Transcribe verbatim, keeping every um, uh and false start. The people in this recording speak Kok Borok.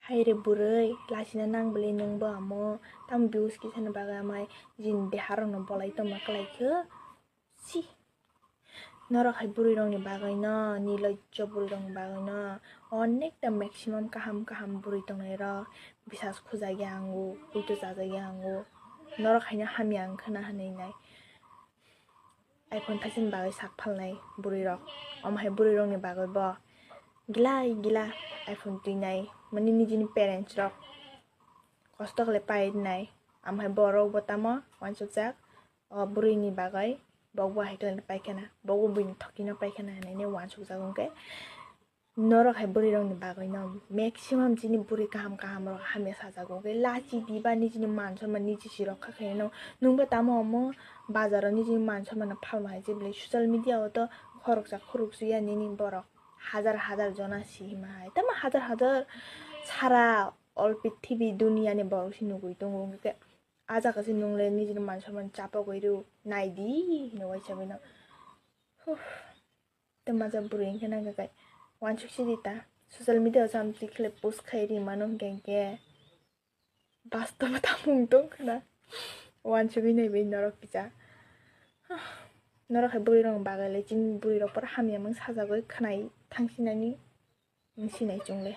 Haire bwrwi, lachina nang bwle nwngbo amo, tamo views kisani bagwi amai jini deharokno bolai tongma kwlai khe? Si. Norok hai bwrwirokni bagwino, nilojjo bwrwirokni bagwino, onekta maximum kaham kaham bwrwi tongnairok bisas khujagya ango, puito chajakya ango. Norok haino hamya wngkha na hinwi nai. iPhone thaisani bagwi sak phalnai bwrwirok. Omo hai bwrwirokni bagwi bo gila gila iPhone twinai, mani nijini parents rok kosto khlai pai rinai. Omo hai borok bo tamo uansukjak, o bwrwini bagwi bokbo hai khlai paikha na, bokbo buini thokino paikha na hinwi uansukjak. Hwnkhe norok hai bwrwirokni bagwino maximum chini bwrwi kaham kaham rok hamya sajago, hwnkhe lachi diba nijini man sonman niji si rokha khaino. Nwngbo tamo omo bazaro nijini man sonmano phalma hai, je belai social media o to khoroksa khoroksa ya nini borok hajar hajar jona si hima hai, tamo hajar hajar sara all prithibi duniya ni borok si nugwi tongo, hwnkhe ah jaga se nwng le nijini man sonman chapogwi rw naidi hinwi uaisa bino. Huh. Tei majak bwrwi hwnkhe nang khe kai uansuk sidi ta, social media o samtwi khle post khai ri mano hwnkhe hwnkhe bastobo tamo wng tong khna uansugwi naiwi norok kisa. Norok hai bwrwi rok bagwi le chini bwrwi rok pura hamya mung sajagwi khwnai thang sinani wng sinai chwng le.